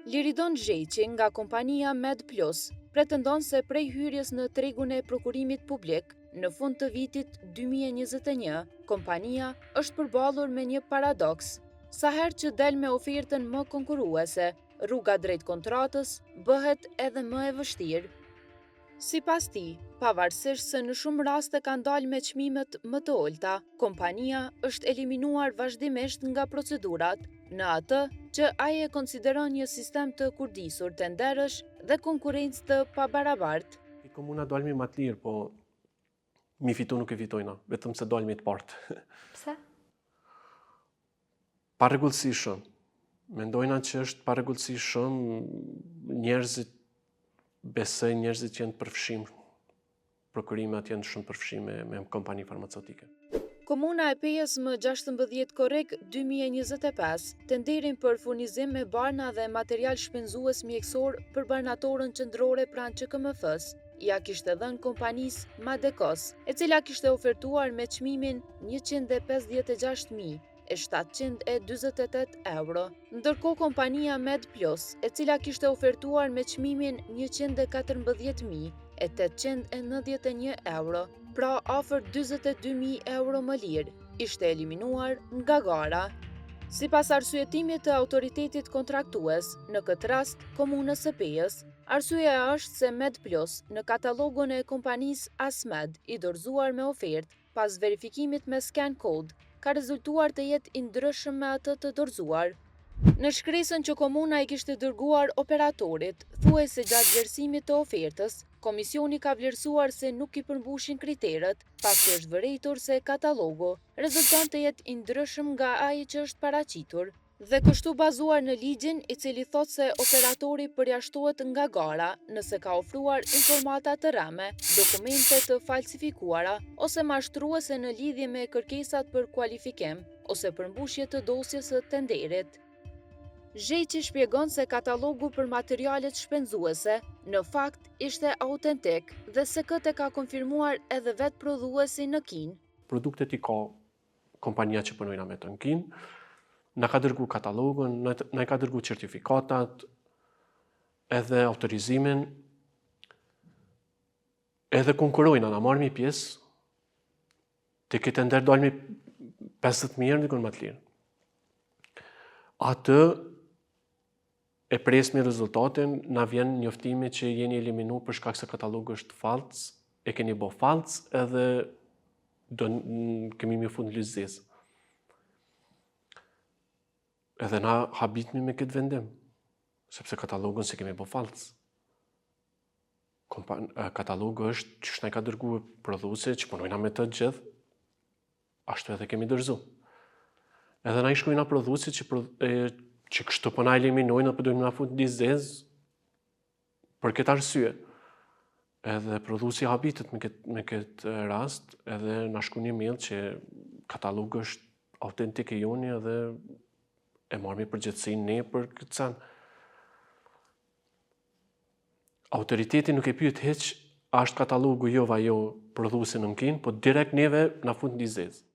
Liridon Zheqi nga kompania Med Plus pretendon se prej hyrjes në tregun e prokurimit publik në fund të vitit 2021, kompania është përballur me një paradoks. Sa herë që del me ofertën më konkurruese, rruga drejt kontratës bëhet edhe më e vështirë. Sipas tij, pavarësisht se në shumë raste kanë dalë me çmimet më të ulëta, kompania është eliminuar vazhdimisht nga procedurat, në atë që ai e konsideron një sistem të kurdisur tenderësh dhe konkurrencë të pabarabartë. I komuna dalmi ma të lirë, po mi fitu nuk e fitojna, vetëm se dalmi të partë. Pse? Parregullsi shumë. Mendojna që është parregullsi shumë, njerëzit besoj njerëzit që janë të përfshim, prokurimet janë shumë përfshim me, me kompani farmaceutike. Komuna e Pejës më 16 korrik 2025, tenderin për furnizim me barna dhe material shpenzues mjekësor për barnatoren qendrore pranë QKMF-së, ia kishte dhënë kompanisë Madekos, e cila kishte ofertuar me çmimin 156.000 e 748 euro. Ndërkohë kompania Med Plus, e cila kishte ofertuar me çmimin 114.891 euro, pra afër 42.000 euro më lirë, ishte eliminuar nga gara. Sipas arsyetimit të autoritetit kontraktues, në këtë rast, Komunës së Pejës, arsyeja është se Med Plus në katalogun e kompanisë Asmed i dorëzuar me ofertë, pas verifikimit me scan code, ka rezultuar të jetë i ndryshëm me atë të dorëzuar. Në shkresën që komuna i kishte dërguar operatorit, thuhej se gjatë vlerësimit të ofertës, komisioni ka vlerësuar se nuk i përmbushin kriteret, pasi është vërejtur se katalogu rezulton të jetë i ndryshëm nga ai që është paraqitur. Dhe kështu bazuar në ligjin, i cili thotë se operatori përjashtohet nga gara nëse ka ofruar informata të rreme, dokumente të falsifikuara ose mashtruese në lidhje me kërkesat për kualifikim ose përmbushje të dosjes së tenderit. Zheqi shpjegon se katalogu për materialet shpenzuese në fakt ishte autentik dhe se këtë e ka konfirmuar edhe vetë prodhuesi në Kinë. Produktet i ka kompania që punojna me të në Kinë, na ka dërgu katalogun, na, na i ka dërgu certifikatat, edhe autorizimin, edhe konkurojna, na marrmi pjesë, te ky tender dalmi 50.000 euro dikun më të lirë. Atë E presmi rezultatin, na vjen njoftimi që jeni eliminu për shkak se katalogu është fals, e keni bo fals edhe do kemi me fut në listë zezë. Edhe na habitmi me këtë vendim, sepse katalogun s'e kemi bo fals. Kompan katalogu është që na i ka dërgu prodhuesi që punojna me të gjithë, Ashtu edhe kemi dorëzu. Edhe na i shkrujna prodhuesit që, pro, e, që kështu po na eliminojnë dhe po dojnë me na fut në listë zezë për këtë arsye. Edhe prodhuesi habitet me këtë me këtë rast, edhe na shkru një mail që katalogu është autentik i joni edhe e marrmi përgjegjësinë ne për këtë sen. Autoriteti nuk e pyet hiç a është katalogu jo va jo prodhuesi në Kinë, po direkt neve na fut në listë zezë.